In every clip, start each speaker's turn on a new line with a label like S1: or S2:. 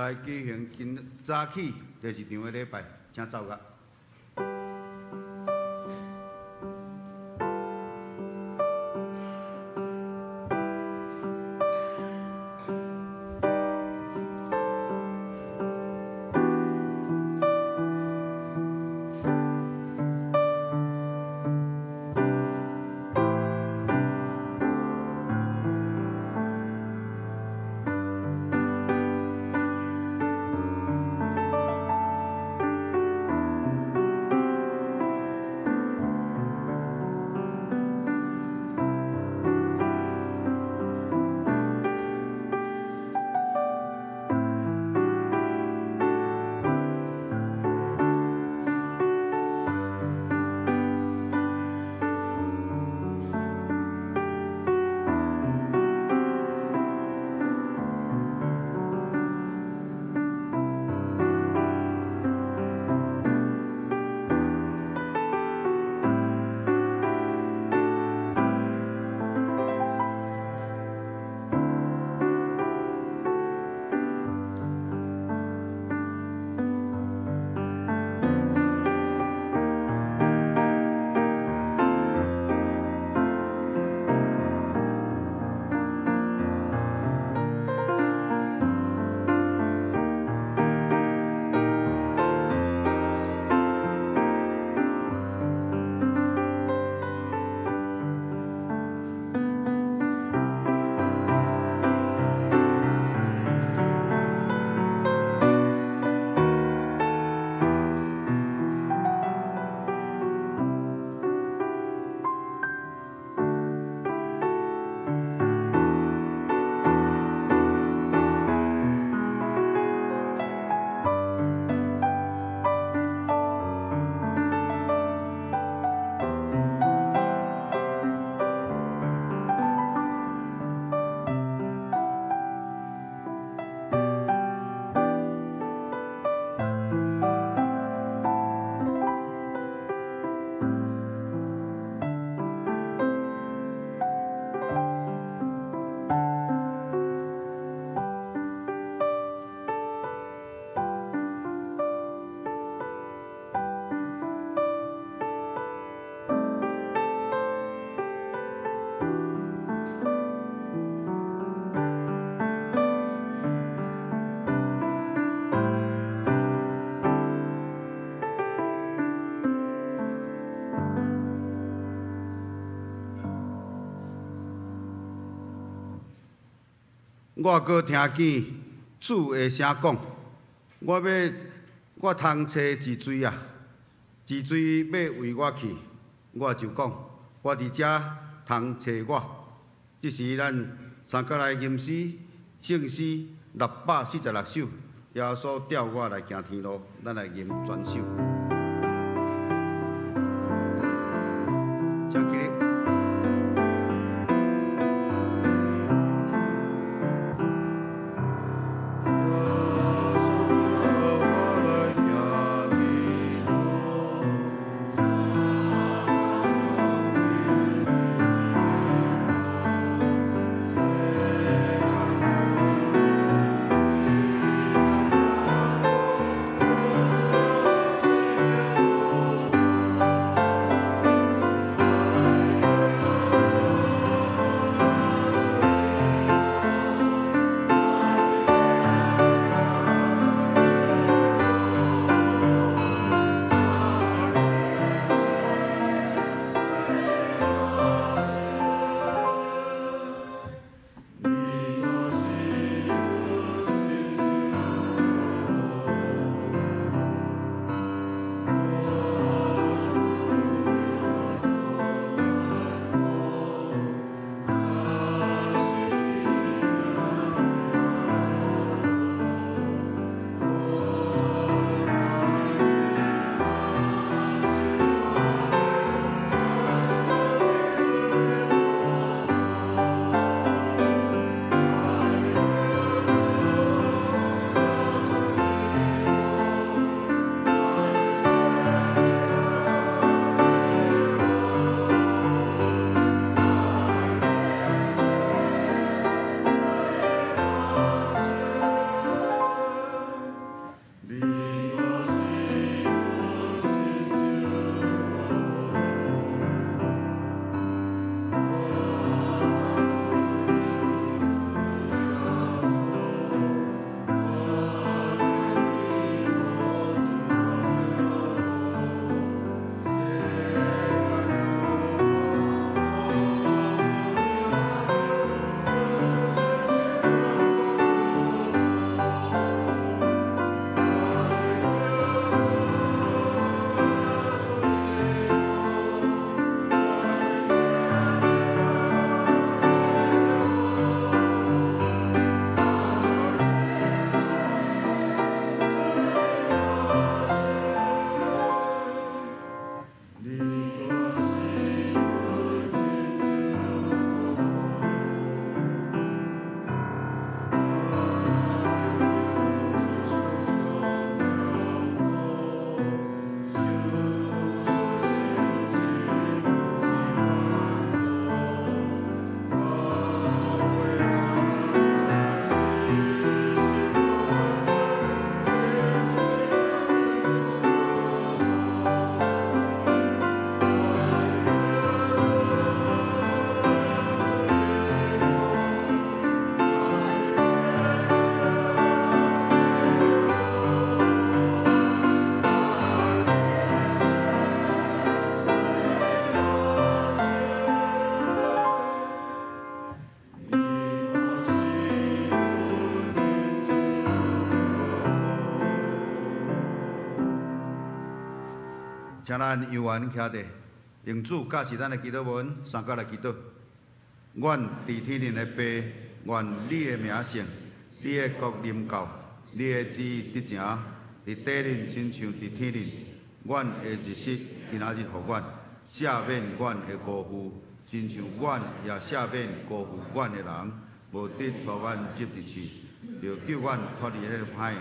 S1: 來舉行今早起第二場的禮拜，請奏樂。我閣聽見主的聲講，我欲我通揣一錐啊，一錐欲為我去，我就講，我佇遮通揣我。這是咱三角來吟詩聖詩646首，耶穌帶我來行天路，咱來吟全首。請起立。請咱猶原徛佇，用主教示咱的祈禱文，三甲來祈禱。阮佇天頂的爸，願你的名聖，你的國臨到，你的旨意得成，佇地面親像佇天頂。阮的日食今仔日予阮，赦免阮的辜負，親像阮也赦免辜負阮的人，無得帶阮入佇試，著救阮脫離彼個歹的。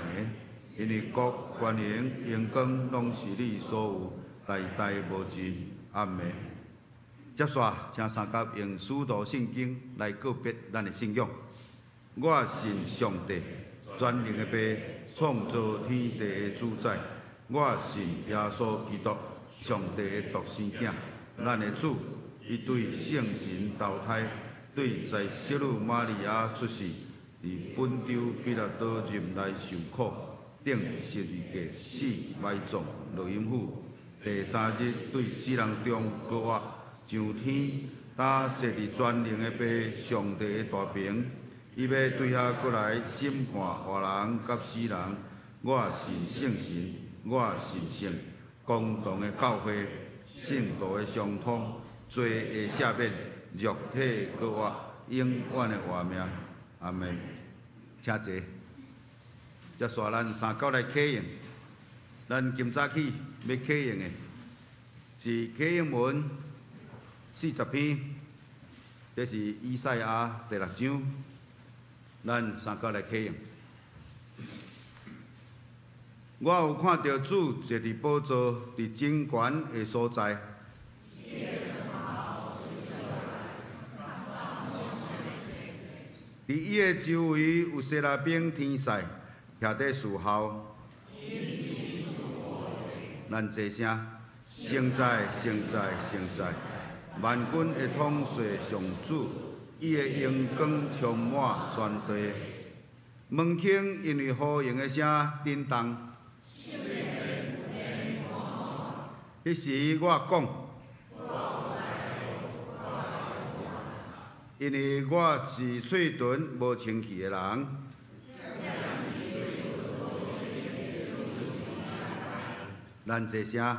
S1: 因為國、權榮、榮光，攏是你所有，代代無盡。阿們。接續，請三甲用使徒信經來告別咱的信仰。我信上帝，全能的父，創造天地的主宰。我信耶穌基督，上帝的獨生囝，咱的主。伊對聖神投胎，對在聖女瑪利亞出世，佇本丟彼拉多任內受苦，釘十字架死埋葬，落陰府。第三日對死人中復活，上天，搭坐佇全能的父上帝的大爿。伊欲對遐閣來審判活人佮死人。我信聖神，我信聖公同的教會，聖徒的相通，罪的赦免，肉體的復活，永遠的活命。阿們。請坐。接續咱三九來啟應。咱今早起欲啟應的是啟應文40篇，這是以賽亞第六章。咱三九來啟應。我有看著主坐佇寶座，佇真懸的所在。佇伊的周圍有撒拉兵天使，徛佇侍候。咱齊聲，聖哉，聖哉，聖哉！萬軍的統帥上主，伊的榮光充滿全地。門框因為呼應的聲震動。彼時我講，因為我是喙唇無清氣的人。咱齊聲，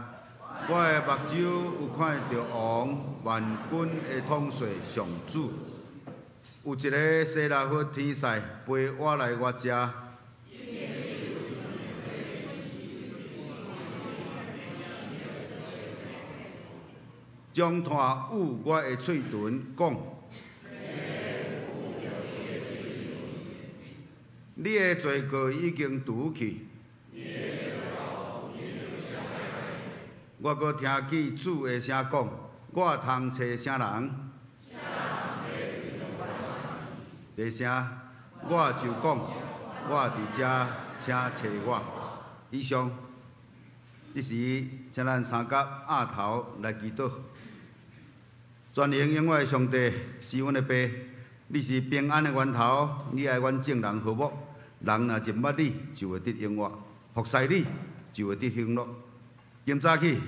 S1: 我的目睭有看著王萬軍的統帥上主，有一个撒拉弗天使飛倚來我遮，將炭捂我的喙唇，講：你的罪過已經除去。我閣聽見主的聲講：我通揣啥人？這聲我就講：我佇遮，請揣我。以上，這時請咱三甲額頭來祈禱。全能永遠的上帝是阮的爸，你是平安的源頭，你愛阮眾人和睦。人若認捌你，就會得永活；服侍你，就會得享樂。今早起，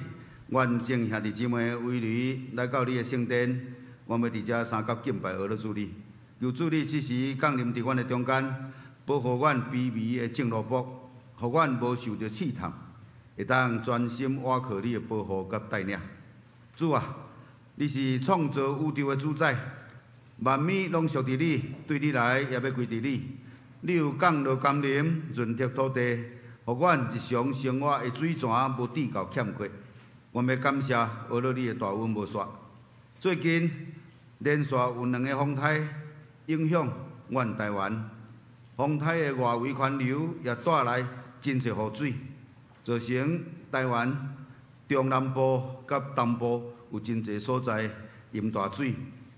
S1: 阮眾兄弟姊妹圍圍來到你的聖殿，阮欲佇遮三甲敬拜阿樂主你。求主你這時降臨佇阮的中間，保護阮卑微的眾奴僕，予阮無受著試探，會當專心倚靠你的保護佮帶領。主啊，你是創造宇宙的主宰，萬物攏屬佇你，對你來也欲歸佇你。你有降落甘霖，潤澤土地，予阮日常生活的水泉無致到欠缺。阮欲感謝阿樂你的大恩無煞。最近連續有兩個風颱影響阮台灣，風颱的外圍環流也帶來真濟雨水，造成台灣中南部佮東部有真濟所在淹大水，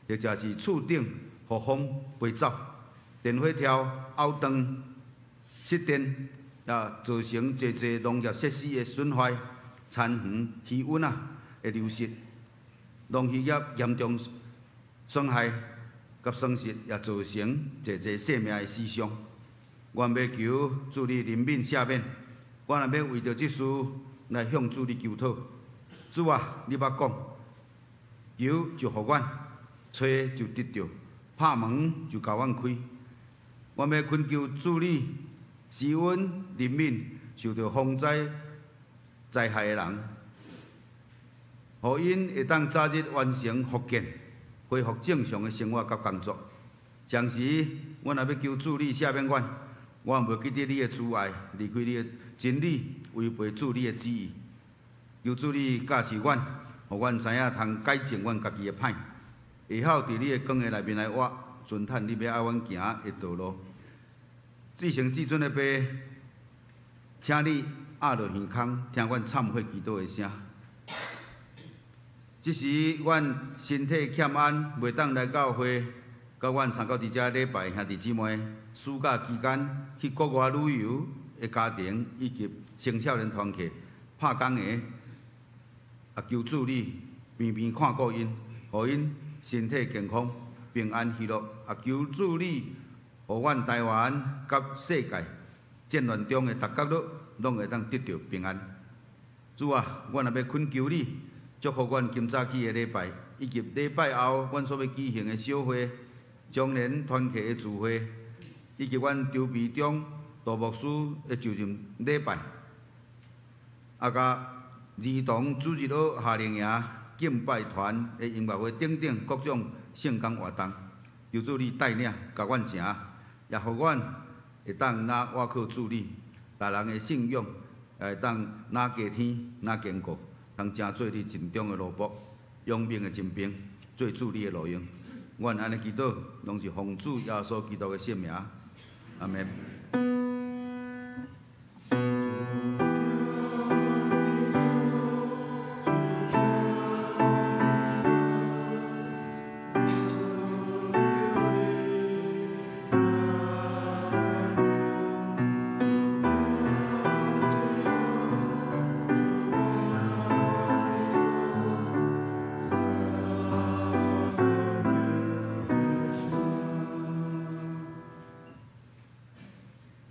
S1: 或者是厝頂予風飛走，電火柱拗斷、失電，也造成濟濟農業設施的損壞、田園魚塭啊的流失，農漁業嚴重損害佮損失，也造成濟濟性命的死傷。阮欲求主你憐憫赦免，阮也欲為著這事來向主你求討。主啊，你捌講，求就予阮，揣就得著，拍門就共阮開。阮欲懇求主你施恩憐憫受著風災災害的人，予𪜶會當早日完成復健，恢復正常的生活佮工作。同時，阮也欲求主你赦免阮，阮袂記得你的慈愛，離開你的真理，違背主你的旨意。求主你教示阮，予阮知影通改正阮家己的歹，會曉佇你的光的內面來活，遵趁你欲愛阮行的道路。至聖至尊的父，請你壓落耳孔，聽阮懺悔祈禱的聲。這時，阮身體欠安，袂當來教會，佮阮參到佇遮禮拜兄弟姊妹，暑假期間去國外旅遊的家庭，以及青少年團契拍工的，啊，求主你邊邊看顧𪜶，予𪜶身體健康、平安喜樂。啊，求主你，予阮台灣佮世界戰亂中的逐角落，攏會當得著平安。主啊，阮也欲懇求你，祝福阮今早起的禮拜，以及禮拜後阮所欲舉行的小會、青年團契的聚會，以及阮籌備中杜牧師的就任禮拜，啊，佮兒童主日學夏令營、敬拜團的音樂會等等各種聖工活動，求主你帶領，共阮行，也予阮會當若倚靠主你，逐人的信仰會當若加添、若堅固，通成做你盡忠的奴僕，勇猛的精兵，做主你的路用。阮按呢祈禱，攏是奉主耶穌基督的聖名，阿們。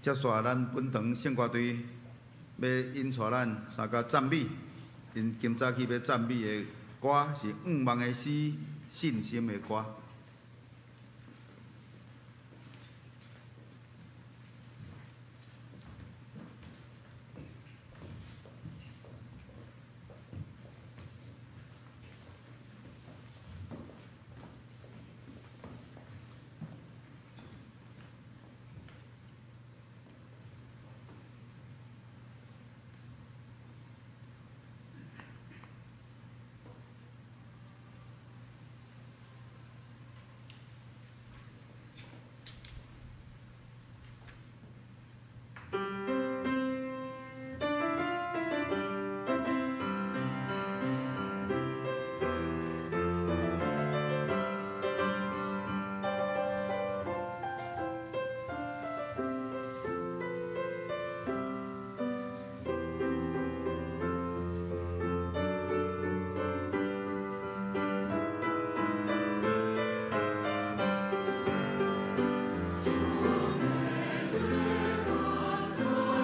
S1: 接續咱本堂聖歌隊欲引帶咱參加讚美，𪜶今早起欲讚美的歌是仰望的詩、信心的歌。
S2: 主。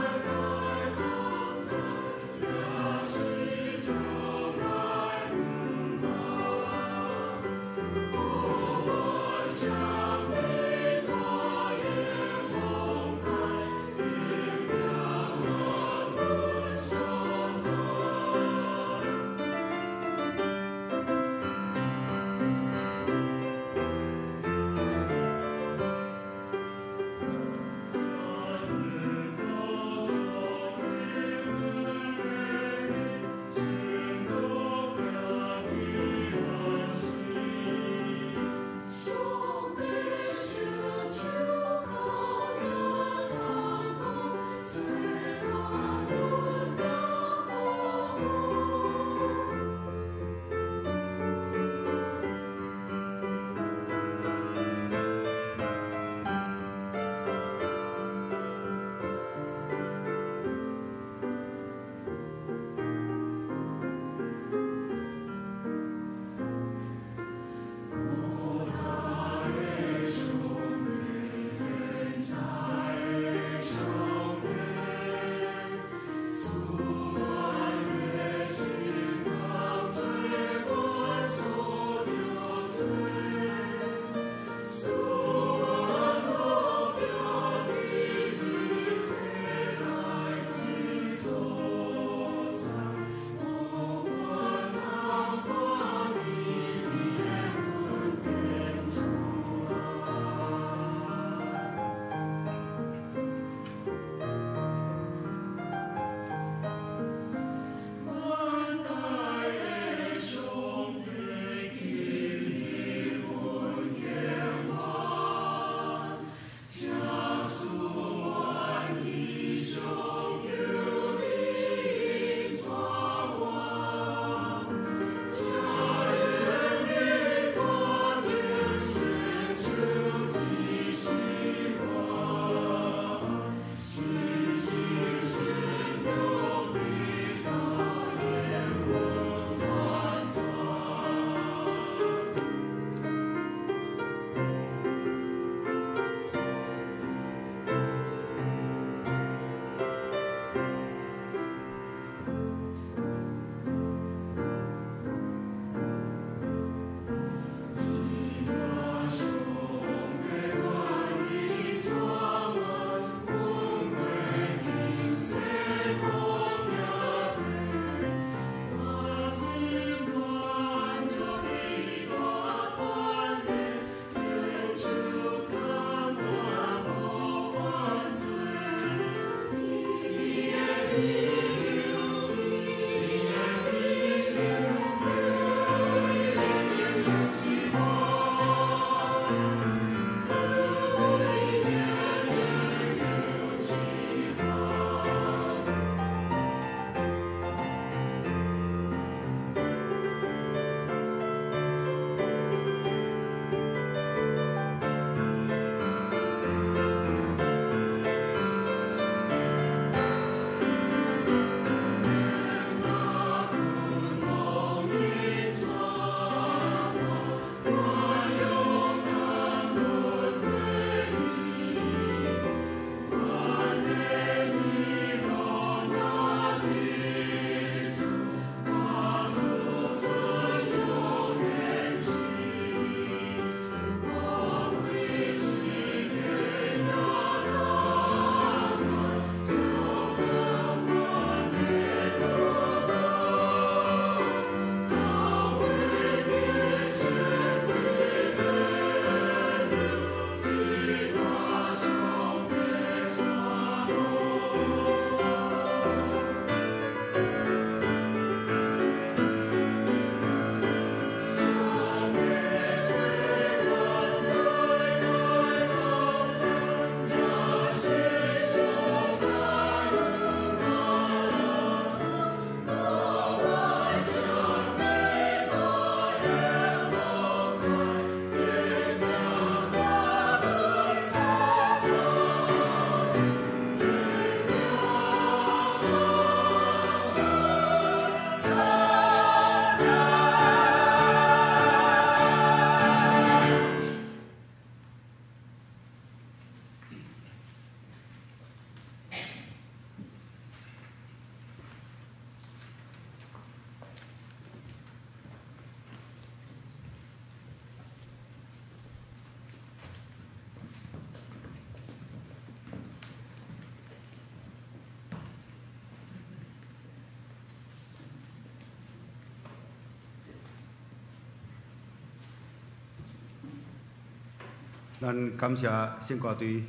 S1: 咱感谢圣歌队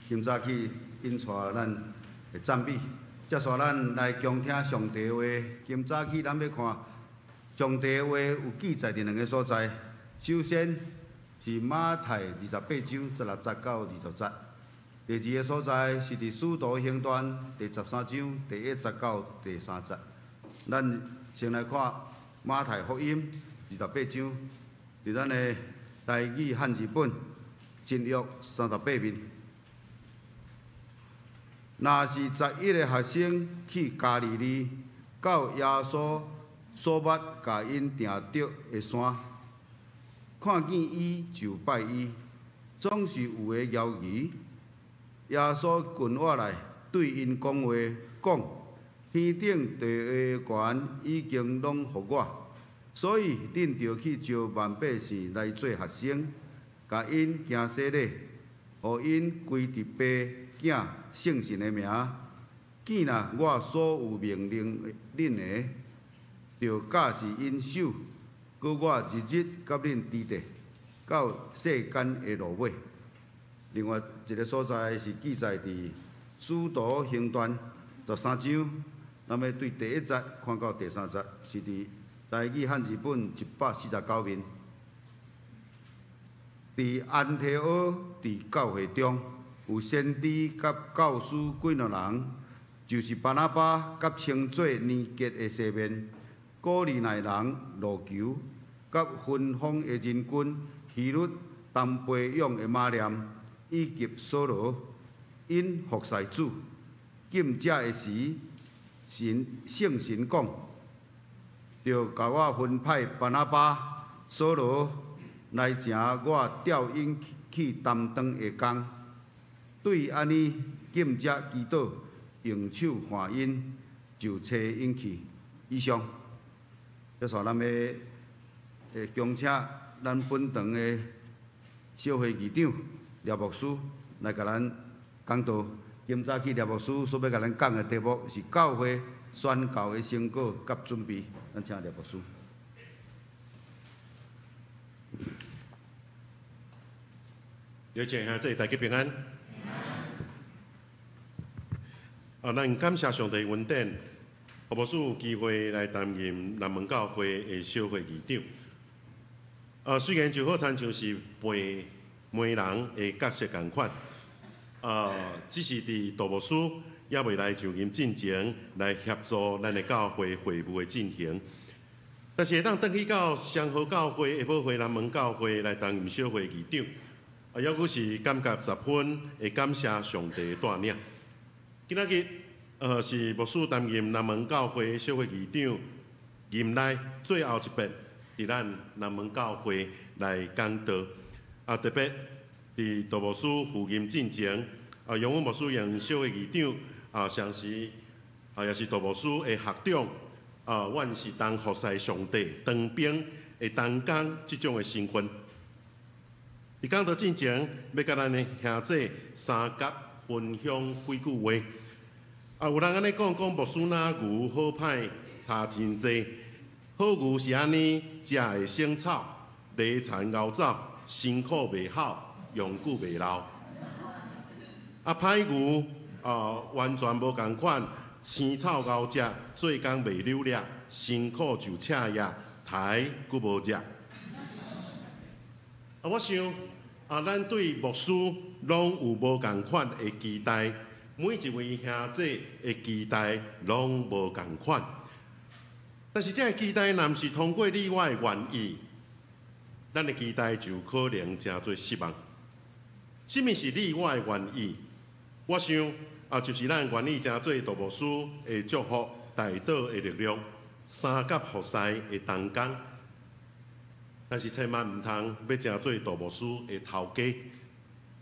S1: 今早起引带咱的赞美，接续咱来恭听上帝话。今早起咱欲看上帝话有记载佇两个所在，首先是马太28章16节到20节，第二个所在是佇使徒行传第13章第1节到第3节。咱先来看马太福音二十八章，佇咱的台语汉字本。新约38面，若是11个学生去加利利，到耶稣所捌共𪜶定著的山，看见伊就拜伊，总是有的犹疑。耶稣近我来，对𪜶讲话，讲：天顶地下的权已经拢予我，所以恁著去招万百姓来做学生。共𪜶行洗礼，予𪜶归伫父、囝、圣神的名。见若我所有命令恁的，著教示𪜶守。阁我日日佮恁佇咧，到世间的落尾。另外一个所在是记载佇使徒行传13章，咱欲对第一节看到第三节，是佇台语汉字本149面。佇安提阿佇教会中，有先知佮教师几两人，就是巴拿巴佮称做尼结的西面，古利奈人路求，佮芬芳的人君希律同培养的马念，以及扫罗，𪜶服侍主。禁食的时，神圣神讲，著共我分派巴拿巴、扫罗来成我调𪜶去担当的工。对按呢禁食祈祷，用手按𪜶，就差𪜶去。以上，接续咱欲恭请咱本堂的小会议长廖牧师来共咱讲道。今早起廖牧师所欲共咱讲的题目是教会宣教的成果佮准备。咱请廖牧师。
S2: 刘姐兄弟，大家平安。啊，咱感谢上帝恩典，予牧师有机会来担任南门教会的小会议长。啊，虽然就好亲像是陪媒人的角色仝款，啊，只是伫杜牧师犹未来就任进前，来协助咱的教会会务的进行。但是会当转去到双和教会、下堡会南门教会来担任小会议长，啊，犹阁是感觉十分会感谢上帝的带领。今仔日，是牧师担任南门教会小会议长，任内最后一遍伫咱南门教会来讲道。啊，特别伫杜牧师赴任进前，啊，杨文牧师任小会议长，啊，同时啊，也是杜牧师的学长。啊，阮是当服侍上帝、当兵的同工这种的身份。伫讲道进前，欲佮咱的兄弟三甲分享几句话。啊，有人按呢讲，讲牧师若牛好歹差真济。好牛是按呢，食会省草，犁田𠢕走，辛苦袂吼，用久袂老。啊，歹牛啊，完全无仝款。青草𠢕食，做工袂扭力，辛苦就赤叶，刣阁无食。啊，我想啊，咱对牧师拢有无仝款的期待，每一位兄弟的期待拢无仝款。但是这个期待若毋是通过你我的愿意，咱的期待就可能成做失望。啥物是你我的愿意？我想。啊，就是咱愿意成做杜牧师的祝福、代祷的力量。三甲服侍的同工，但是千萬毋通欲成做杜牧師的頭家，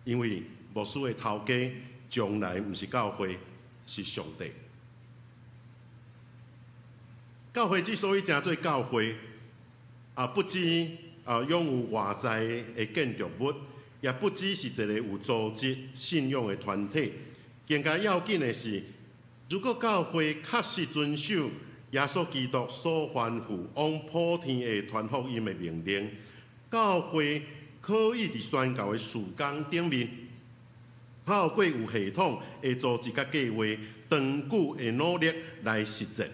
S2: 因為牧師的頭家將來毋是教會，是上帝。教會之所以成做教會，啊，不止啊擁有外在的建築物，也不只是一个有組織信仰的團體。更加要緊的是，如果教會確實遵守耶穌基督所吩咐往普天下傳福音的命令，教會可以佇宣教的事工頂面，透過有系統的組織佮計劃，長久的努力來實踐。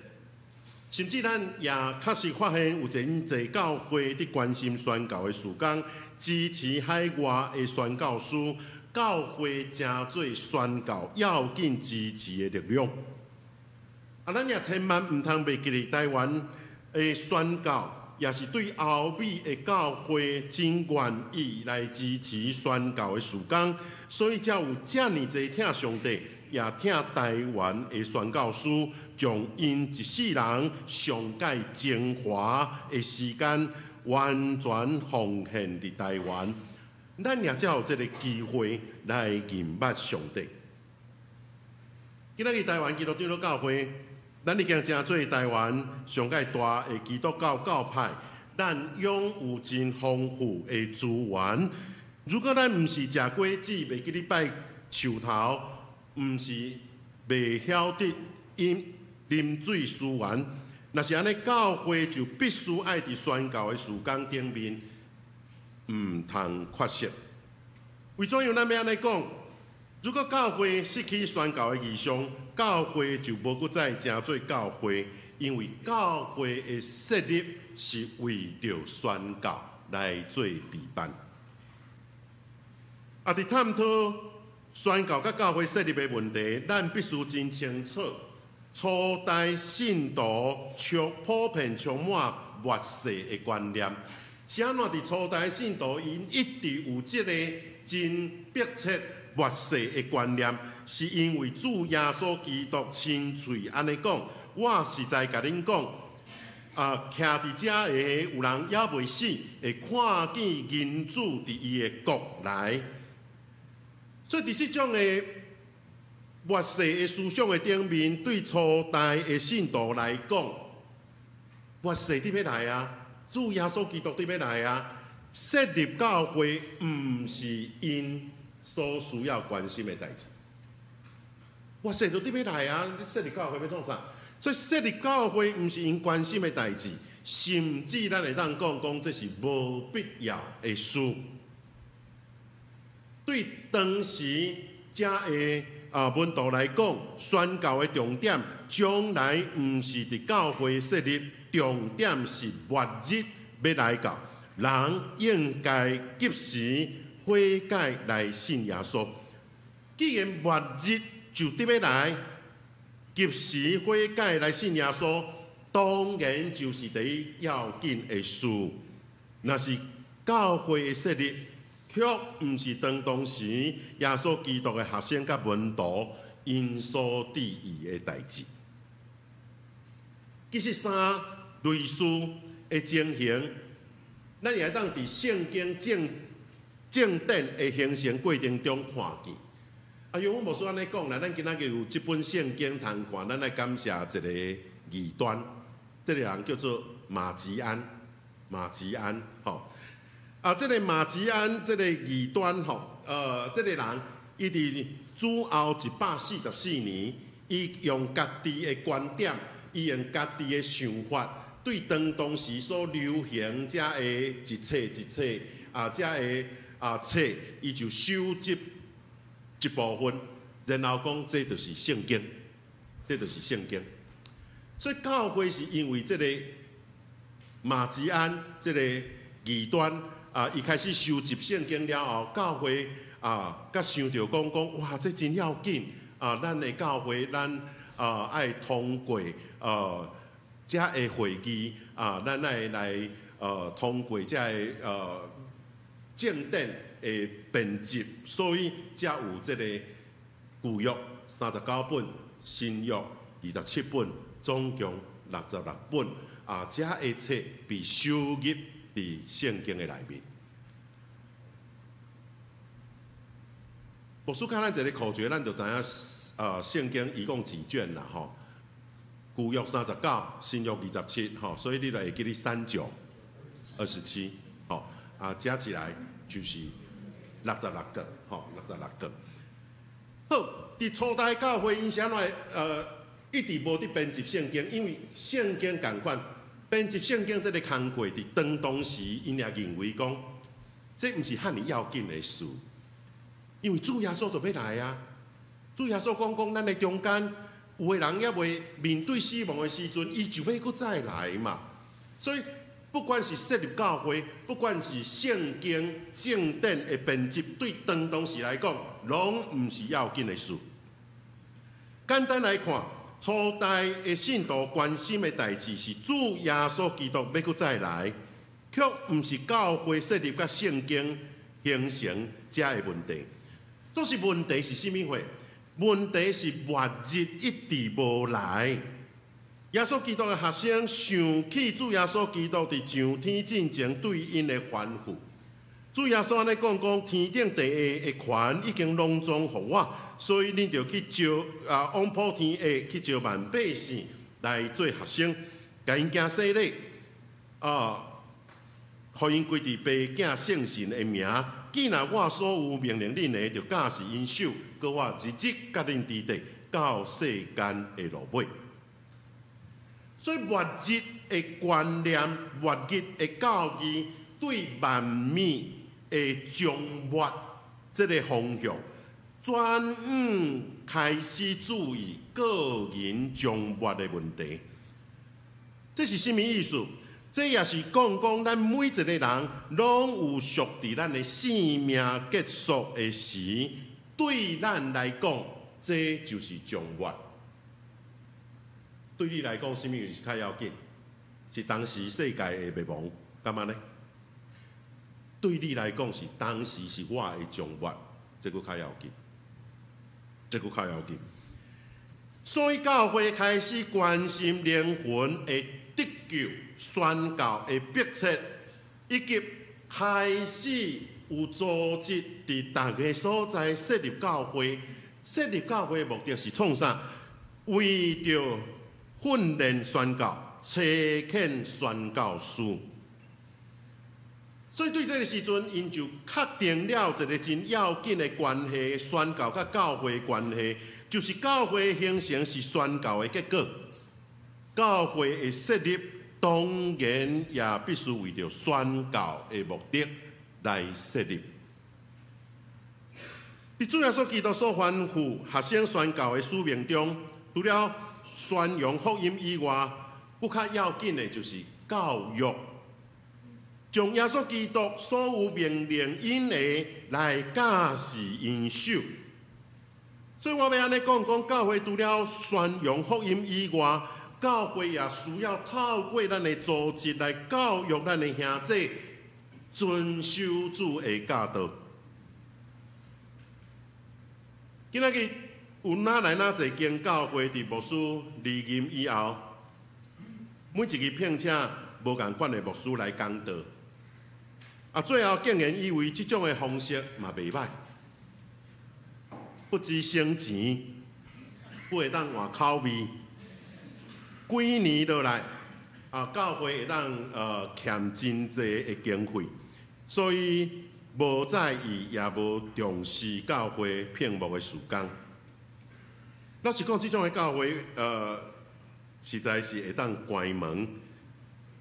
S2: 甚至咱也確實發現有真濟教會佇關心宣教的事工，支持海外的宣教師，教會成做宣教要緊支持的力量。啊，咱也千萬毋通袂記得台灣的宣教，也是對歐美的教會真願意來支持宣教的事工，所以才有遮爾濟疼上帝，也疼台灣的宣教師，將𪜶一世人上蓋精華的時間，完全奉獻佇台灣。咱也才有這个機會來認捌上帝。今仔日台灣基督長老教會，咱已經成做台灣上蓋大的基督教教派，咱擁有真豐富的資源。如果咱毋是食果子，袂記得拜樹頭，毋是袂曉得飲啉水思源，若是按呢，教會就必須愛佇宣教的事工頂面，毋通缺席。為怎樣咱欲按呢講？如果教會失去宣教的異象，教會就無閣再成做教會，因為教會的設立是為著宣教來做備辦。啊，佇探討宣教佮教會設立的問題，咱必須真清楚，初代信徒充普遍充滿末世的觀念。是按怎佇初代信徒，𪜶一直有這个真迫切末世的觀念，是因為主耶穌基督親喙按呢講，我實在共恁講，啊，徛佇遮的有人猶未死，會看見人子佇伊的國來。所以佇這種的末世的思想的頂面，對初代的信徒來講，末世佇欲來啊，主耶穌基督佇欲來啊，設立教會毋是𪜶所需要關心的代誌。末世就佇欲來啊，你設立教會欲創啥？所以設立教會毋是𪜶關心的代誌，甚至咱會當講講這是無必要的事。對當時遮的啊門徒來講，宣教的重點將來毋是佇教會設立，重點是末日欲來到，人應該及時悔改來信耶穌。既然末日就佇欲來，及時悔改來信耶穌，當然就是第一要緊的事。若是教會的設立，卻毋是當當時耶穌基督的學生佮門徒𪜶所注意的代誌。其實三類似的情形，咱也會當佇聖經正正典的形成過程中看見。啊，用阮牧師按呢講啦，咱今仔日有這本聖經通看，咱愛感謝一个異端，這个人叫做馬吉安，馬吉安，吼。啊，這个馬吉安這个異端吼，這个人伊佇主後144年，伊用家己的觀點，伊用家己的想法，對當當時所流行遮的一冊一冊啊，遮的啊冊，伊就收集一部分，然後講這就是聖經，這就是聖經。所以教會是因為這个馬吉安這个異端啊，伊開始收集聖經了後，教會啊，閣想著講講哇，這真要緊啊！咱的教會，咱啊愛通過遮的會議啊，咱愛來通過遮的正典的編輯，所以才有這个舊約39本，新約27本，總共66本啊，這的冊被收入佇聖經的內面。牧師教咱一个口訣，咱就知影，聖經一共幾卷啦？吼，舊約39，新約27，吼，所以你就會記得三九二十七，吼，啊，加起來就是六十六個，吼，六十六個。好，佇初代教會，𪜶是按怎？一直無佇編輯聖經，因為聖經仝款，編輯聖經這个工課，佇當時𪜶也認為講，這毋是遐爾要緊的事。因為主耶穌就欲來啊！主耶穌講講，咱的中間有的人猶未面對死亡的時陣，伊就欲閣再來嘛。所以，不管是設立教會，不管是聖經正典的編輯，對當時來講，攏毋是要緊的事。簡單來看，初代的信徒關心的代誌是主耶穌基督欲閣再來，卻毋是教會設立佮聖經形成這的問題。總是問題是啥物貨？問題是末日一直無來。耶穌基督的學生想起主耶穌基督佇上天進前對𪜶的吩咐。主耶穌按呢講講，天頂地下的權已經攏總予我，所以恁著去召啊，往普天下去召萬百姓來做學生，共𪜶行洗禮啊，予𪜶歸佇父囝聖神的名。既然我所有命令恁的，就教示𪜶守，閣我日日佮恁佇咧，到世間的落尾。所以末日的觀念、末日的教義，對萬物的終末這个方向，轉向開始注意個人終末的問題。這是啥物意思？這也是講講咱每一個人攏有屬佇咱的生命結束的時，對咱來講，這就是終末。對你來講，啥物是較要緊？是當時世界的滅亡，敢按呢？對你來講，是當時是我的終末，這閣較要緊，這閣較要緊。所以教會開始關心靈魂的得救、宣教的迫切，以及開始有組織佇逐个所在設立教會。設立教會的目的是創啥？為著訓練宣教、差遣宣教師。所以對這个時陣，𪜶就確定了一個真要緊的關係：宣教佮教會關係，就是教會形成是宣教的結果。教會的設立，當然也必須為著宣教的目的來設立。佇主耶穌基督所吩咐學生宣教的使命中，除了宣揚福音以外，閣較要緊的就是教育，將耶穌基督所有命令𪜶的來教示𪜶守。所以我欲按呢講講，教會除了宣揚福音以外，教會也需要透過咱的組織來教育咱的兄弟，遵守主的教導。今仔日有哪來哪濟間教會佇牧師離任以後，每一日聘請無仝款的牧師來講道，啊，最後竟然以為這種的方式嘛袂䆀，不只省錢，閣會當換口味。幾年落來，啊，教會會當欠真濟的經費，所以無在意，也無重視教會聘牧的事工。老實講，這種的教會，實在是會當關門。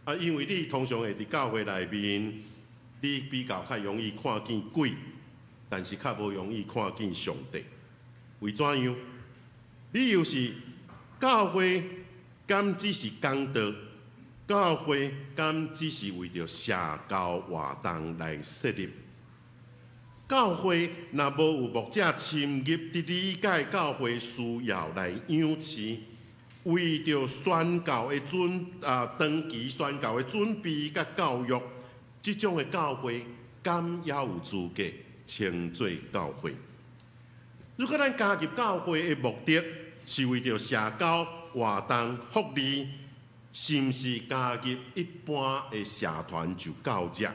S2: 啊，因為你通常會佇教會內面，你比較較容易看見鬼，但是較無容易看見上帝。為怎樣？理由是教會敢只是講道？教會敢只是為著社交活動來設立？教會若無有牧者深入佇理解教會需要來養飼，為著宣教的準啊長期宣教的準備佮教育，這種的教會敢猶有資格稱做教會？如果咱加入教會的目的是為著社交活動、福利，是毋是加入一般的社團就夠遮？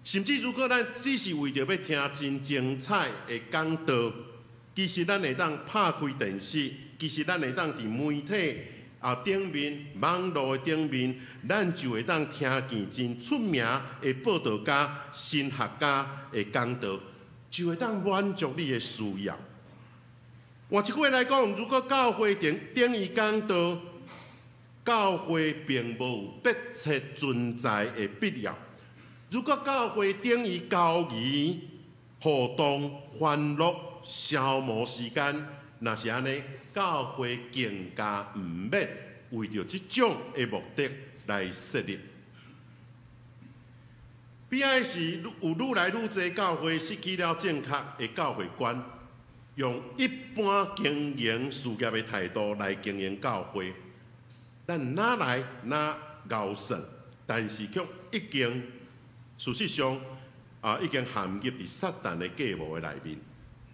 S2: 甚至如果咱只是為著欲聽真精彩的講道，其實咱會當拍開電視，其實咱會當佇媒體啊頂面、網路的頂面，咱就會當聽見真出名的報道家、神學家的講道，就會當滿足你的需要。換一句話來講，如果教會等於講道，教會並無有迫切存在的必要。如果教會等於交誼、互動、歡樂、消磨時間，若是按呢，教會更加毋免為著這種的目的來設立。悲哀是有愈來愈濟教會失去了正確的教會觀，用一般經營事業的態度來經營教會。咱哪來哪𠢕算，但是卻已經事實上啊，已經陷入佇撒旦的計謀的內面。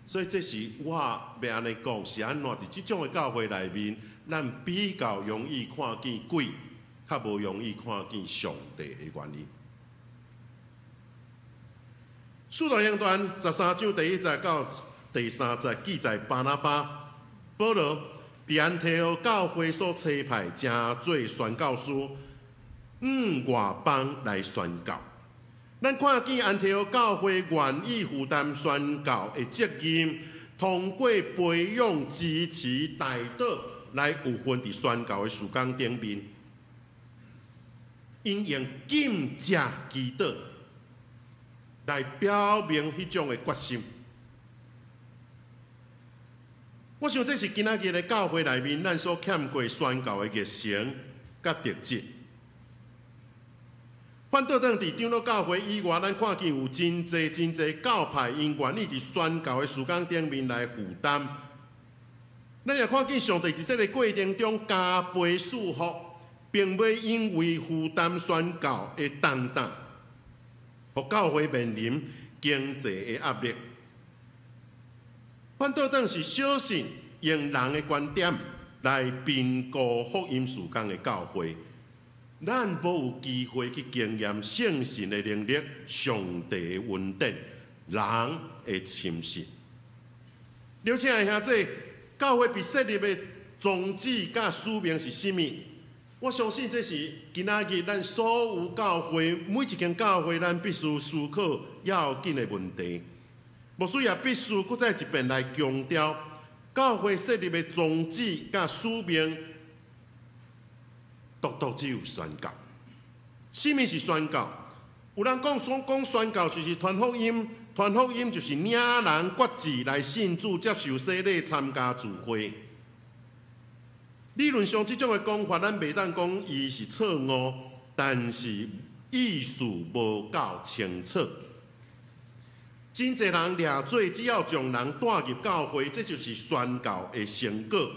S2: 所以這是我欲按呢講，是按怎佇這種的教會內面，咱比較容易看見鬼，較無容易看見上帝的原因。使徒行傳13章第1節到第3節記載，巴拿巴、保羅佇安提阿教會所差派，成做宣教師，往外邦來宣教。咱看見安提阿教會願意負擔宣教的責任，通過培養、支持、代禱來有份佇宣教的事工頂面，𪜶用禁食祈禱來表明彼種的決心。我想這是今仔日的教會內面，咱所欠過宣教的熱誠佮特質。反倒轉佇長老教會以外，咱看見有真濟真濟教派，𪜶願意佇宣教的事工頂面來負擔。咱也看見上帝佇這个過程中加倍賜福，並袂因為負擔宣教的重擔，予教會面臨經濟的壓力。反倒轉是小信用人的觀點來評估福音事工的教會，咱無有機會去經驗聖神的能力、上帝的恩典、人的親信。了，親愛兄弟，教會被設立的宗旨佮使命是啥物？我相信這是今仔日咱所有教會每一間教會，咱必須思考要緊的問題。牧師也必須閣再一遍來強調，教會設立的宗旨佮使命，獨獨只有宣教。啥物是宣教？有人講說講宣教就是傳福音，傳福音就是領人決志來信主、接受洗禮、參加聚會。理論上，這種的講法，咱袂當講伊是錯誤，但是意思無夠清楚。真濟人掠做，只要將人帶入教會，這就是宣教的成果。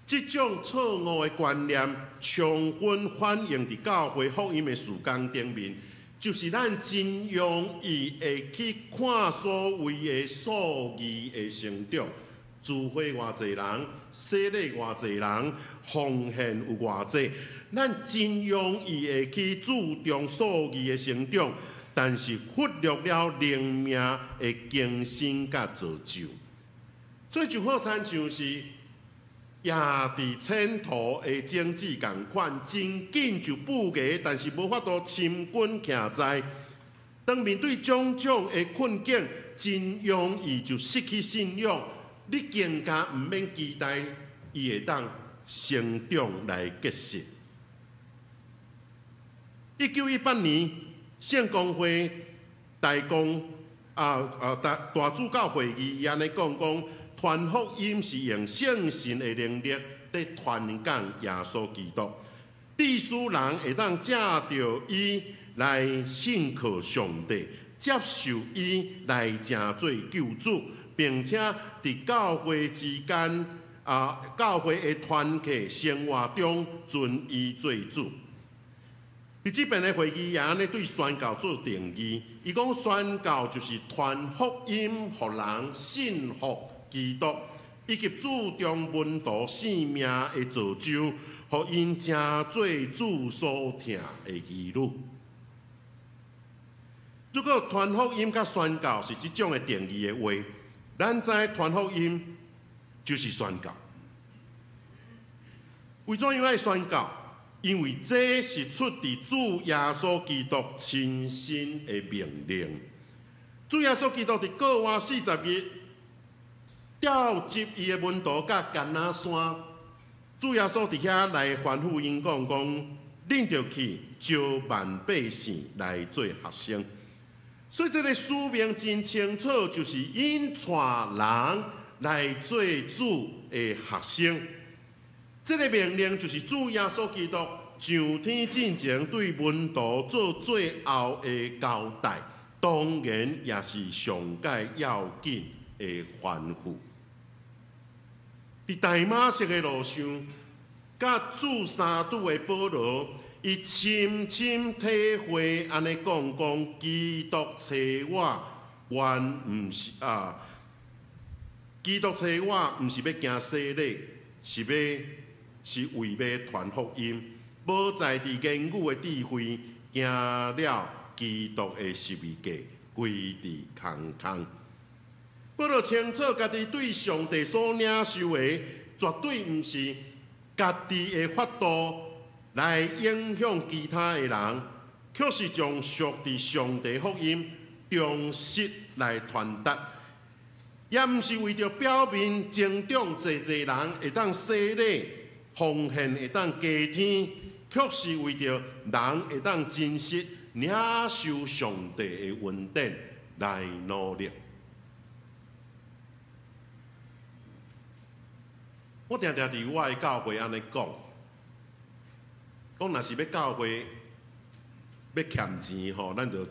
S2: 這種錯誤的觀念，充分反映佇教會福音的事工頂面，就是咱真容易會去看所謂的數字的成長，聚會偌濟人，洗禮偌濟人，奉獻有偌濟，咱真容易會去注重數字的成長。但是忽略了靈命的更新佮造就，所以就好親像是也佇前途的種子仝款，真緊就布芽，但是無法度深根徛在。當面對種種的困境，真容易就失去信仰。你更加毋免期待伊會當成長來結實。1918年，聖公會大公啊啊大大主教會議，伊按呢講講，傳福音是用聖神的能力佇傳講耶穌基督，致使人會當藉著伊來信靠上帝，接受伊來成做救主，並且佇教會之間啊，教會的團契生活中尊伊做主。佇這遍的會議也按呢對宣教做定義，伊講宣教就是傳福音，予人信服基督，以及注重門徒生命的造就，予予𪜶成做主所疼的兒女。如果傳福音佮宣教是這種的定義的話，咱知傳福音就是宣教。為怎樣愛宣教？因為這是出自主耶穌基督親身的命令。主耶穌基督佇過活40日，召集伊的門徒佮橄欖山，主耶穌佇遐來吩咐𪜶講講，恁著去招萬百姓來做學生。所以這个使命真清楚，就是𪜶帶人來做主的學生。這个命令就是主耶穌基督上天進前對門徒做最後的交代，當然也是上蓋要緊的吩咐。佇大馬色的路上，佮主相拄的保羅，伊深深體會按呢講講，基督差我，原毋是啊，基督差我毋是欲行洗禮，是為欲傳福音，無在佇言語的智慧，行了基督的十字架，歸佇空空。保羅清楚家己對上帝所領受的，絕對毋是家己的法度來影響其他的人，卻是將屬佇上帝福音忠實來傳達，也毋是為著表面增長濟濟人會當洗禮，奉獻會當加添，卻是為著人會當真實領受上帝的恩典來努力。我定定佇我的教會按呢講，講若是欲教會欲欠錢吼，咱就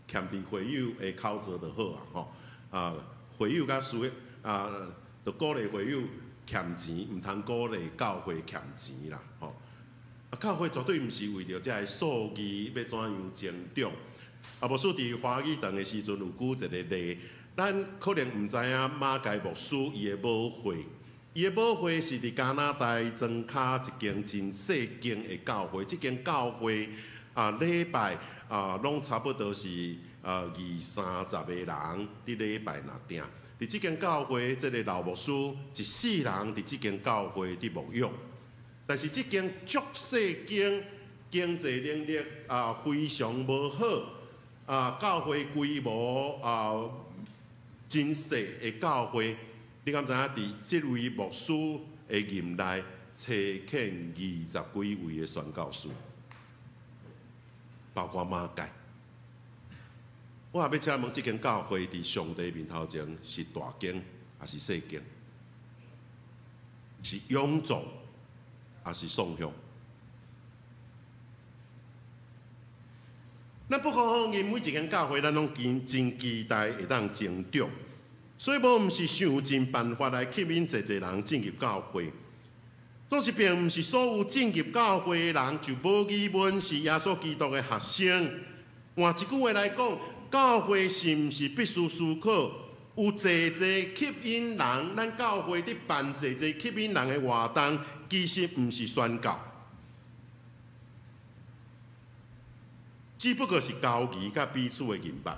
S2: 欠佇會友的口座就好啊吼。啊，會友較需啊，就鼓勵會友欠錢，毋通鼓勵教會欠錢啦吼。啊，教會絕對毋是為著這个數字欲怎樣增長。啊，牧師佇華語堂的時陣有舉一个例，咱可能毋知影馬偕牧師伊的母會。伊的母會是佇加拿大莊跤一間真細間的教會，這間教會啊禮拜啊攏差不多是啊二三十個人佇禮拜若定。佇這間教會，這个老牧師一世人佇這間教會佇牧養，但是這間足細間，經濟能力啊非常無好，啊教會規模啊真細的教會。你敢知影？佇這位牧師的任內，差遣20幾位的宣教士，包括馬偕。我也欲請問，這間教會佇上帝面頭前是大間抑是細間？是永造抑是宋向？咱不可否認，每一間教會，咱攏真期待會當增長。所以，無毋是想盡辦法來吸引濟濟人進入教會，總是並毋是所有進入教會的人就無疑問是耶穌基督的學生。換一句話來講，教會是毋是必須思考有濟濟吸引人？咱教會佇辦濟濟吸引人的活動，其實毋是宣教，只不過是交誼佮彼此的認捌。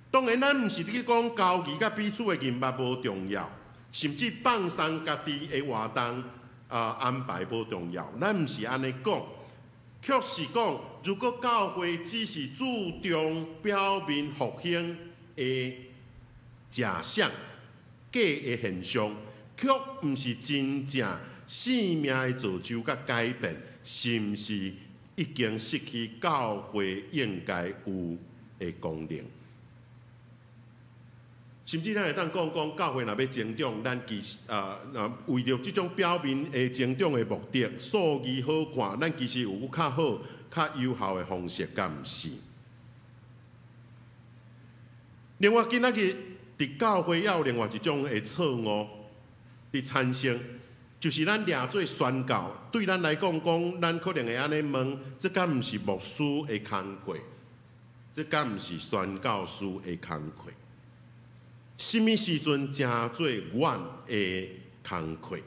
S2: 當然，咱毋是咧講交誼佮彼此的認捌無重要，甚至放鬆家己的活動啊安排無重要，咱毋是按呢講，卻是講，如果教會只是注重表面復興的假象、假的現象，卻毋是真正生命的造就佮改變，是毋是已經失去教會應該有的功能？甚至咱會當講講，教會若欲增長，咱其實啊，若為著這種表面的增長的目的，數字好看，咱其實有較好、較有效的方式，敢毋是？另外，今仔日佇教會也有另外一種的錯誤佇產生，就是咱掠做宣教，對咱來講講，咱可能會按呢問：這敢毋是牧師的工課？這敢毋是宣教師的工課？啥物時陣成做阮的工課？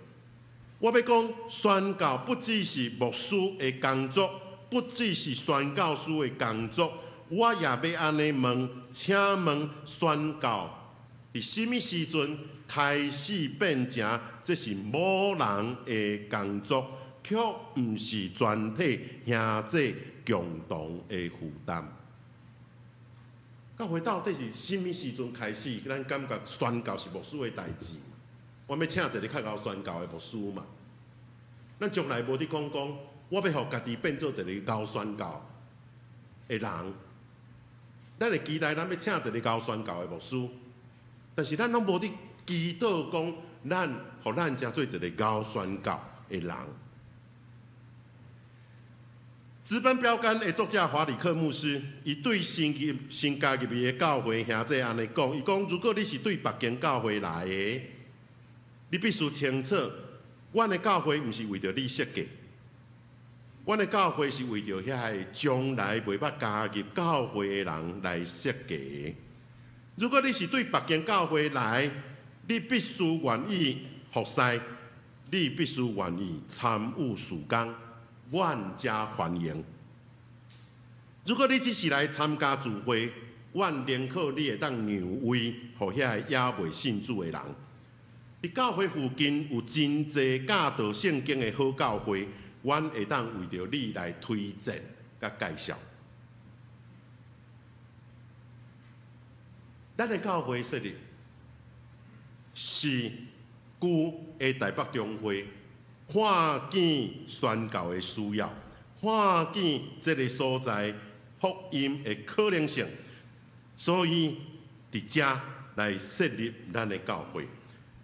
S2: 我欲講，宣教不只是牧師的工作，不只是宣教師的工作。我也欲按呢問，請問宣教佇啥物時陣開始變成這是某人的工作，卻毋是全體兄弟共同的負擔？教會到底是啥物時陣開始，咱感覺宣教是牧師的代誌？我欲請一个較𠢕宣教的牧師嘛。咱從來無佇講講，我欲予家己變做一个𠢕宣教的人。咱會期待咱欲請一个𠢕宣教的牧師，但是咱攏無佇祈禱講，咱予咱成做一个𠢕宣教的人。直奔標杆的作者華理克牧師，伊對新加入伊的教會兄弟按呢講，伊講：如果你是對別間教會來的，你必須清楚，阮的教會毋是為著你設計，阮的教會是為著遐个將來袂捌加入教會的人來設計。如果你是對別間教會來，你必須願意服侍，你必須願意參與事工，阮才歡迎。如果你只是來參加聚會，阮寧可你會當讓位予遐个猶未信主的人。佇教會附近有真濟教導聖經的好教會，阮會當為著你來推薦佮介紹。咱的教會設立是舊的台北中會看見宣教的需要，看見這个所在福音的可能性，所以佇遮來設立咱的教會。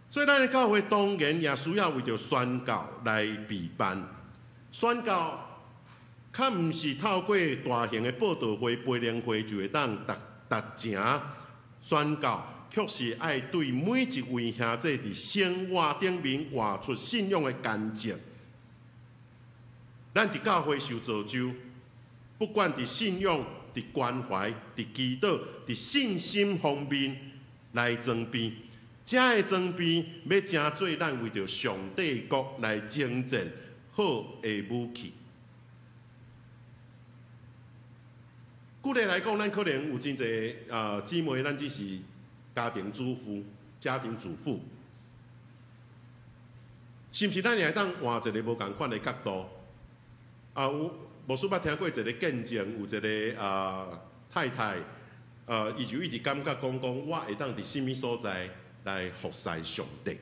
S2: 所以，咱的教會當然也需要為著宣教來備辦。宣教較毋是透過大型的佈道會、培靈會就會當達達成。宣教卻是愛對每一位兄弟佇生活頂面活出信仰的見證。咱佇教會受造就，不管佇信仰、佇關懷、佇祈禱、佇信心方面來裝備。這个裝備欲成做咱為著上帝國來征戰好的武器。舉例來講，咱可能有真濟姊妹，咱只是家庭主婦、家庭主婦，是毋是？咱也會當換一个無仝款的角度？啊，有牧師捌聽過一个見證，有一个太太，伊就一直感覺講講，我會當佇啥物所在來服侍上帝。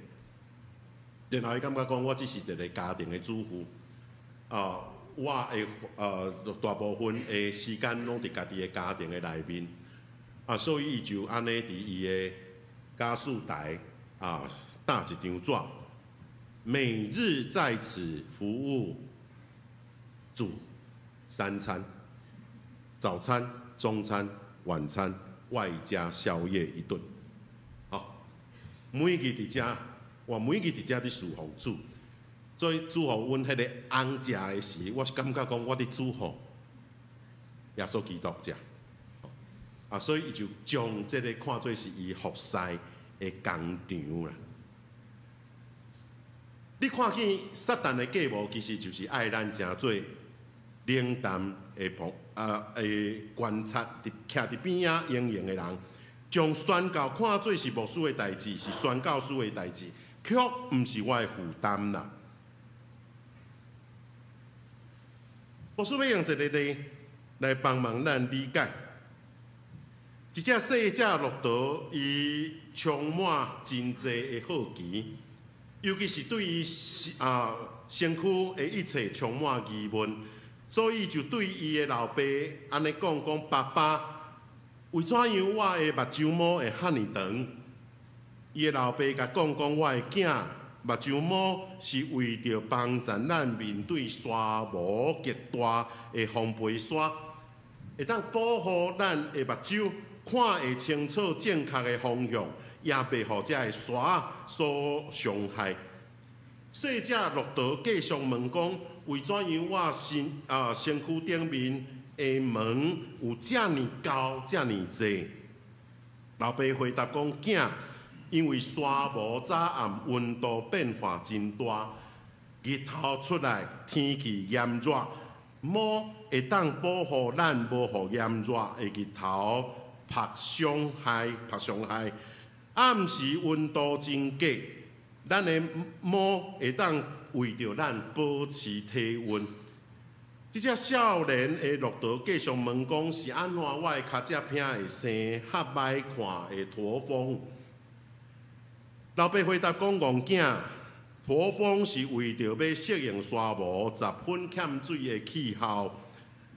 S2: 然後伊感覺講，我只是一个家庭的主婦，啊，我的大部分的時間攏佇家己的家庭的內面，啊，所以伊就按呢佇伊的家事台啊貼一張紙，每日在此服務主三餐，早餐、中餐、晚餐，外加宵夜一頓。好，每日佇遮，我每日佇遮佇侍奉主。所以煮予阮彼个翁食的時，我是感覺講我佇煮予耶穌基督食。啊，所以伊就將這个看做是伊服侍的工場啦。你看見撒旦的計謀，其實就是愛咱成做冷淡的旁的觀察，佇徛佇邊仔營營的人，將宣教看做是牧師的代誌，是宣教師的代誌，卻毋是我的負擔啦。牧師欲用一个例來幫忙咱理解。一隻細隻駱駝，伊充滿真濟的好奇，尤其是對伊身軀的一切充滿疑問，所以就對伊的老爸按呢講講：爸爸，為怎樣我的目睭毛會遐爾長？伊的老爸共講講：我的囝，目睭毛是為著幫助咱面對沙漠極大的風飛沙，會當保護咱的目睭看會清楚正確的方向，也袂予這个沙所傷害。細隻駱駝繼續問講：為怎樣我身軀頂面的毛有遮爾厚、遮爾濟？老爸回答講：囝，因為沙漠早暗溫度變化真大，日頭出來，天氣炎熱，毛會當保護咱無予炎熱的日頭曝傷害，曝傷害。暗時溫度真低，咱的毛會當為著咱保持體溫。這隻少年的駱駝繼續問講：是按怎我的跤脊骿會生較䆀看的駝峰？老爸回答講：戇囝，駝峰是為著欲適應沙漠十分欠水的氣候。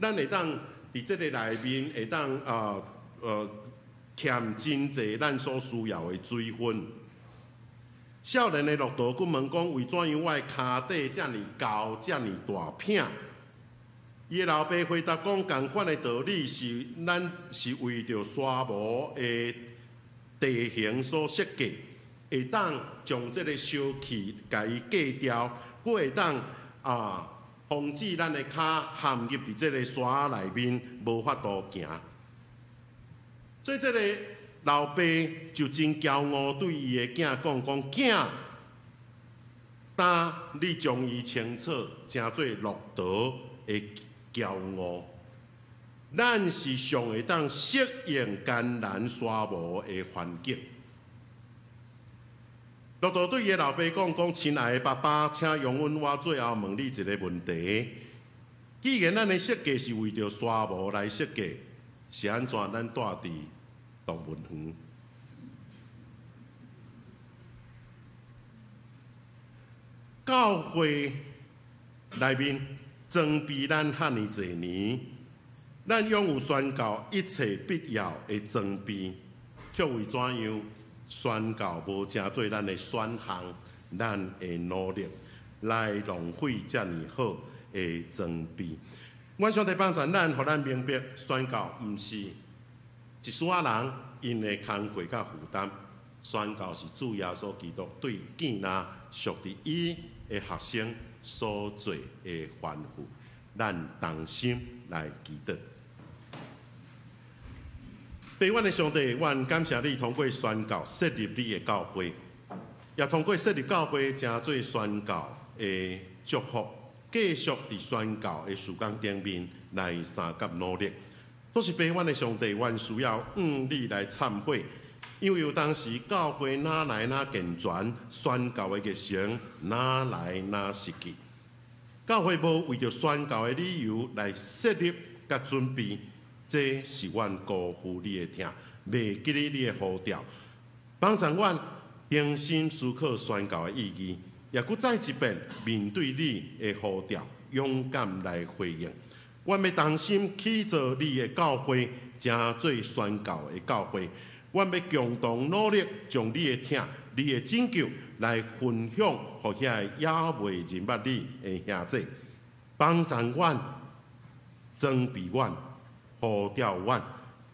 S2: 咱會當佇這个內面會當欠真濟咱所需要的水分。少年的駱駝閣問講：為怎樣我的跤底遮爾厚、遮爾大骿？伊的老爸回答講：仝款的道理是，咱是為著沙漠的地形所設計，會當將這个燒氣共伊隔掉，閣會當防止咱的跤陷入佇這个沙內面，無法度行。所以這个老爸就真驕傲，對伊的囝講講：囝，當你將伊清楚，成做駱駝的驕傲。咱是上會當適應艱難沙漠的環境。駱駝對伊的老爸講講：親愛的爸爸，請容允我最後問你一个問題。既然咱的設計是為著沙漠來設計，是按怎咱蹛佇動物園？教會內面裝備咱遐爾濟年，咱擁有宣教一切必要的裝備，卻為怎樣宣教無成做咱的選項，咱的努力來浪費遮爾好的裝備？願上帝幫助咱，予咱明白宣教毋是一撮仔人𪜶的工課佮負擔，宣教是主耶穌基督對建立屬佇伊的學生所做的吩咐，咱同心來祈禱。父阮的上帝，阮感謝你通過宣教設立你的教會，也通過設立教會成做宣教的祝福，繼續佇宣教的事工頂面來相佮努力。都是父阮的上帝，阮需要向你來懺悔，因為有當時教會哪來哪健全，宣教的熱誠哪來哪失去。教會無為著宣教的理由來設立佮準備，這是阮辜負你的疼，袂記得你的呼召，幫助阮重新思考宣教的意義，也閣再一遍面對你的呼召，勇敢來回應。阮欲同心起造你的教會，成做宣教的教會。阮欲共同努力，將你的疼、你的拯救來分享，予遐个猶未認捌你的兄弟，幫助阮、裝備阮、呼召阮，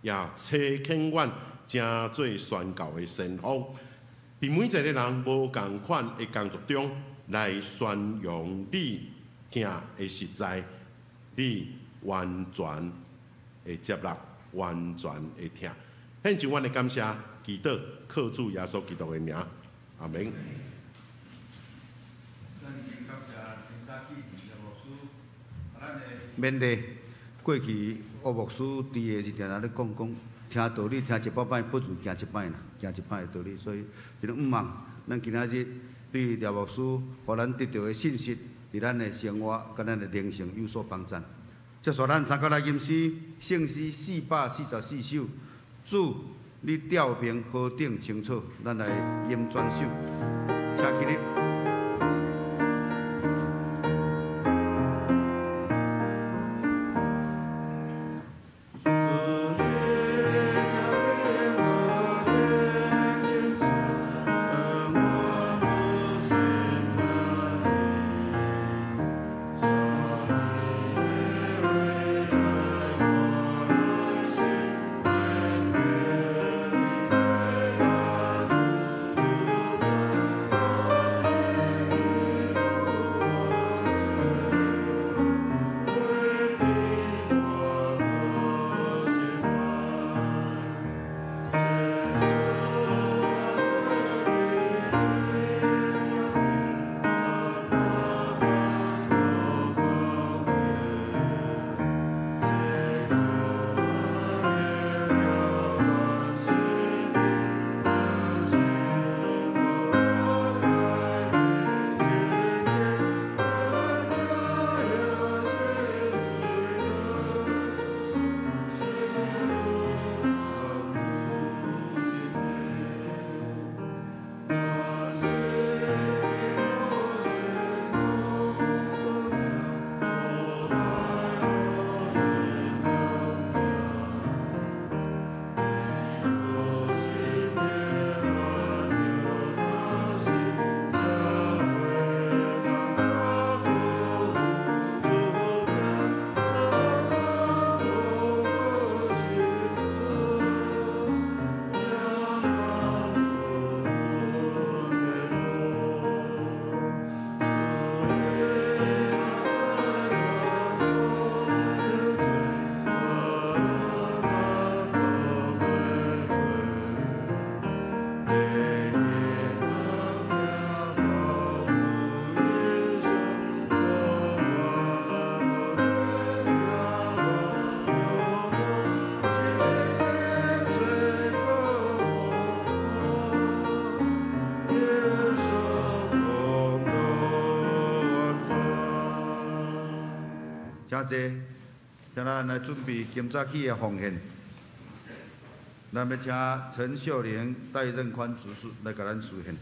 S2: 也差遣阮，成做宣教的先鋒。佇每一个人無仝款的工作中，來宣揚你疼的實在，你完全的接納，完全的疼。獻上阮的感謝，祈禱靠主耶穌基督的名，阿們。
S1: 咱真感謝天早起葉牧師，咱的勉勵。過去岳牧師佇的時，定定咧講講，聽道理聽100擺，不如行一擺啦，行一擺的道理。所以，真向望咱今仔日對廖牧師，予咱得著的信息，佇咱的生活佮咱的靈性有所幫助。接續咱三個來吟詩，聖詩444首。主，你照明何等清楚，咱來吟全首，請起立。
S3: 主
S1: 請坐，請咱來準備今早起的奉獻。咱欲請陳秀玲、戴任寬執事來共咱司獻。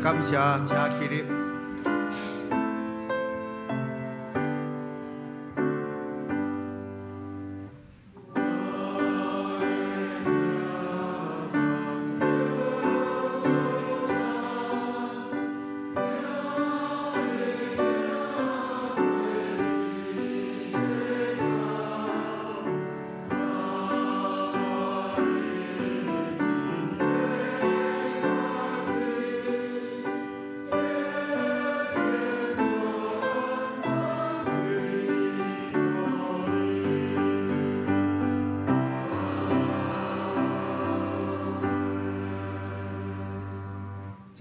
S1: 感謝，請起立。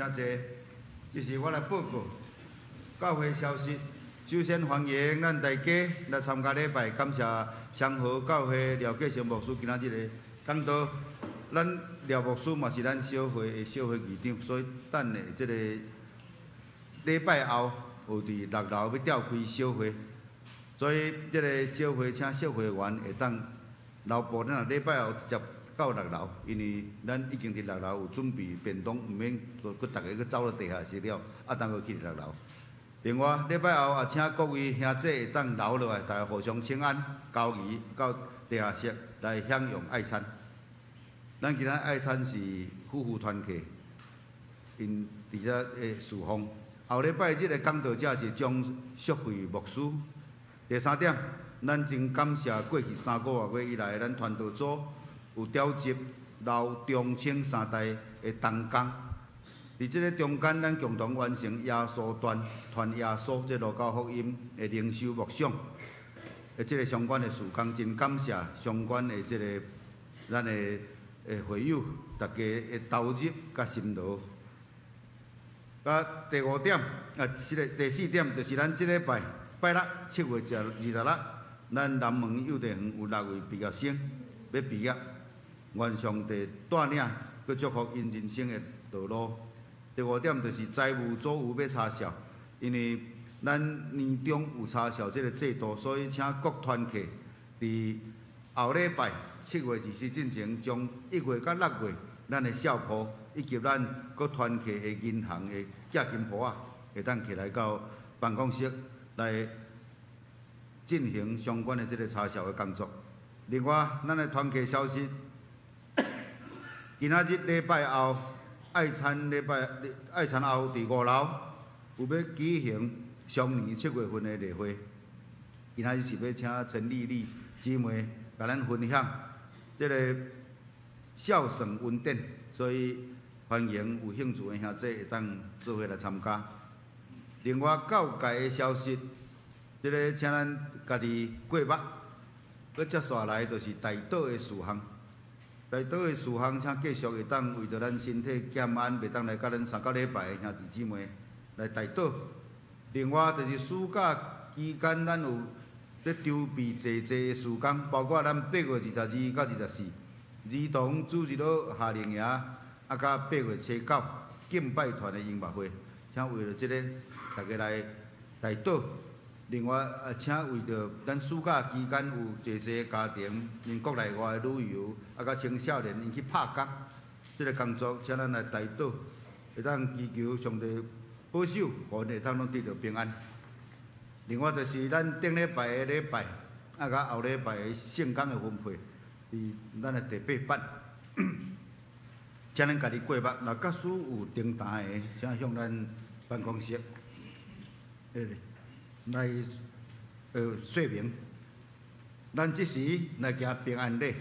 S1: 請坐，這是我來報告教會消息。首先歡迎咱大家來參加禮拜，感謝雙和教會廖繼成牧師今仔日的講道。咱廖牧師嘛是咱小會的小會議長，所以等下這個禮拜後有佇六樓欲召開小會，所以這個小會請小會員會當留步，咱若禮拜後直接到六樓，因為咱已經佇六樓有準備便當，毋免閣逐家閣走落地下室了，啊，當閣去六樓。另外，禮拜後也請各位兄弟會當留落來，大家互相請安、交誼到地下室來享用愛餐。咱今仔愛餐是夫婦團契，𪜶佇遮的侍奉。後禮拜日的講道者是張淑惠牧師。第三點，咱真感謝過去3個外月以來，咱傳道組有調集老中青三代的同工，佇這个中間，咱共同完成耶穌傳傳耶穌這路加福音的靈修默想，的這个相關的事工，真感謝相關的這个咱的會友，大家的投入佮辛勞。啊，第五點啊，是个第四點，就是咱這禮拜拜六7月26，咱南門幼稚園有6位畢業生欲畢業。願上帝帶領，閣祝福𪜶人生的道路。第五點就是財務組有欲查數，因為咱年終有查數這个制度，所以請各團契佇後禮拜7月20進前，將1月佮6月咱的數簿以及咱各團契的銀行的寄金簿仔，會當提來到辦公室來進行相關的這个查數的工作。另外，咱的團契消息。今仔日禮拜後愛餐禮拜愛餐後，佇5樓有欲舉行雙年7月份的例會。今仔日是欲請陳麗麗姊妹共咱分享這个孝順恩典，所以歡迎有興趣的兄弟會當做伙來參加。另外教界的消息，這个請咱家己過目。閣接紲來就是代禱的事項。代禱的事項，請繼續會當為著咱身體健安，袂當來佮咱三角禮拜的兄弟姊妹來代禱。另外，就是暑假期間，咱有咧籌備濟濟的事工，包括咱8月22到24兒童主日學夏令營，啊，佮8月初9敬拜團的音樂會，請為著這个大家來代禱。另外，請為著咱暑假期間有濟濟家庭，𪜶國內外旅遊，佮青少年𪜶去拍工，這个工作，請咱來代禱，會當祈求上帝保守，予𪜶會當攏得著平安。另外就是咱頂禮拜的禮拜，佮後禮拜的聖工的分配，佇咱的第八版，請咱家己過目。若假使有訂單的，請向咱辦公室，來說明。咱這時來行平安禮。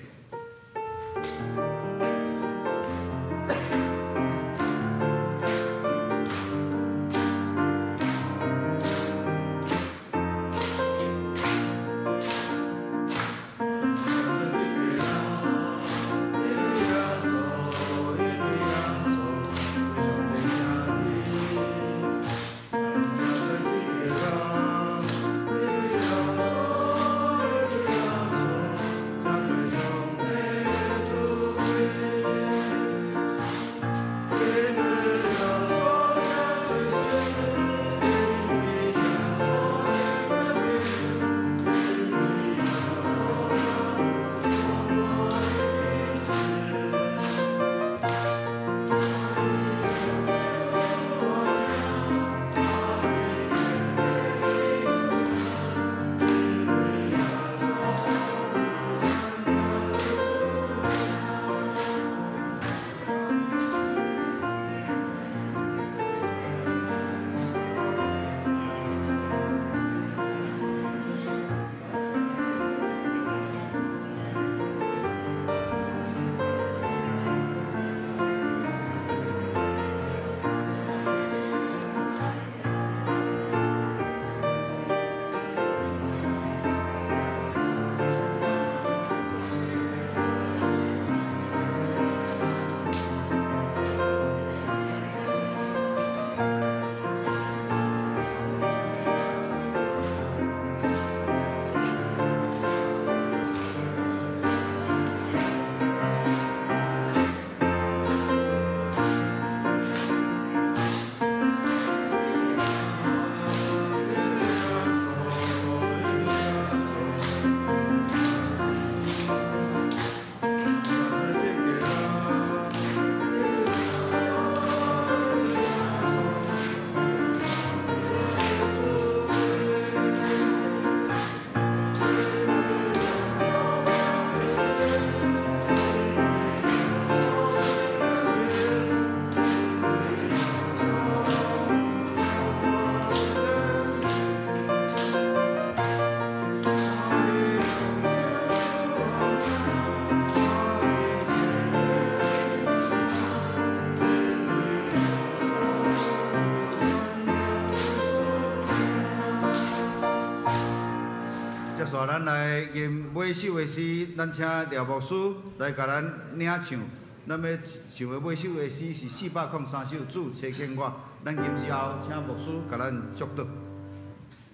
S1: 咱來吟尾首的詩，咱請廖牧師來共咱領唱。咱欲唱的尾首的詩是403首，主差遣我。咱吟之後，請牧師共咱祝禱。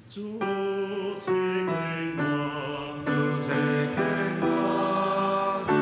S2: 主差遣我，主差遣我，主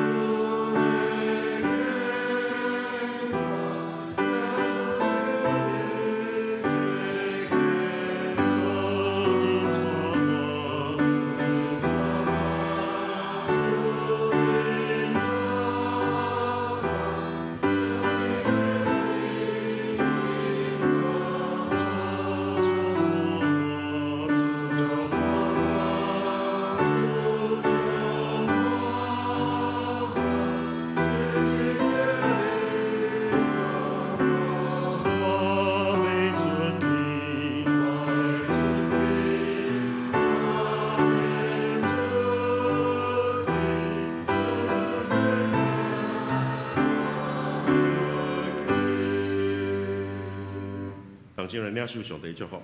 S2: 同齐来领受上帝祝福。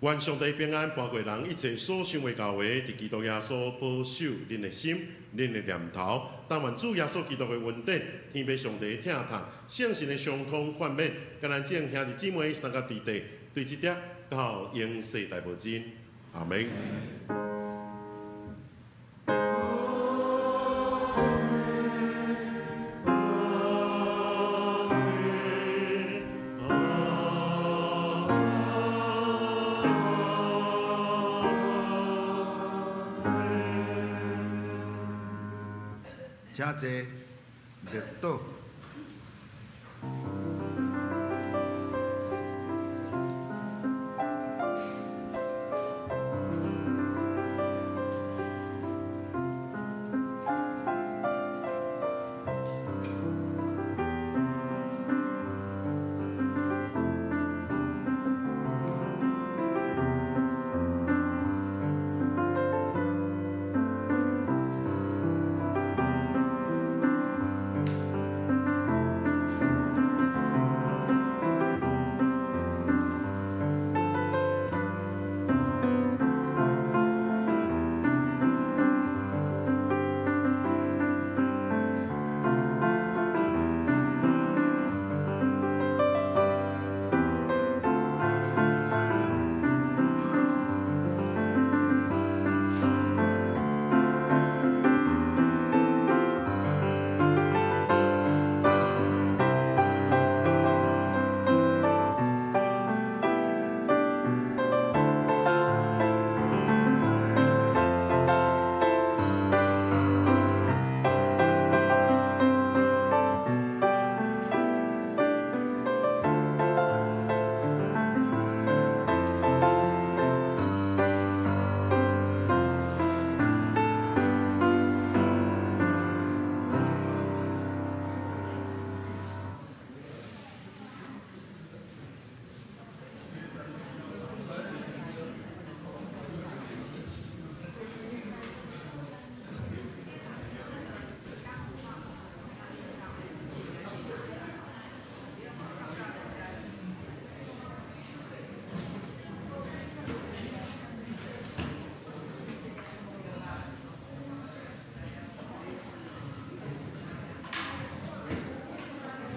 S2: 愿上帝平安，包括人一切所想的教话，伫基督耶稣保守恁的心、恁的念头。但愿主耶稣基督的恩典、天父上帝的疼痛、圣神的相通宽免，佮咱众兄弟姊妹三个弟弟，对这点到永世代无尽。阿门。
S1: 請坐默禱。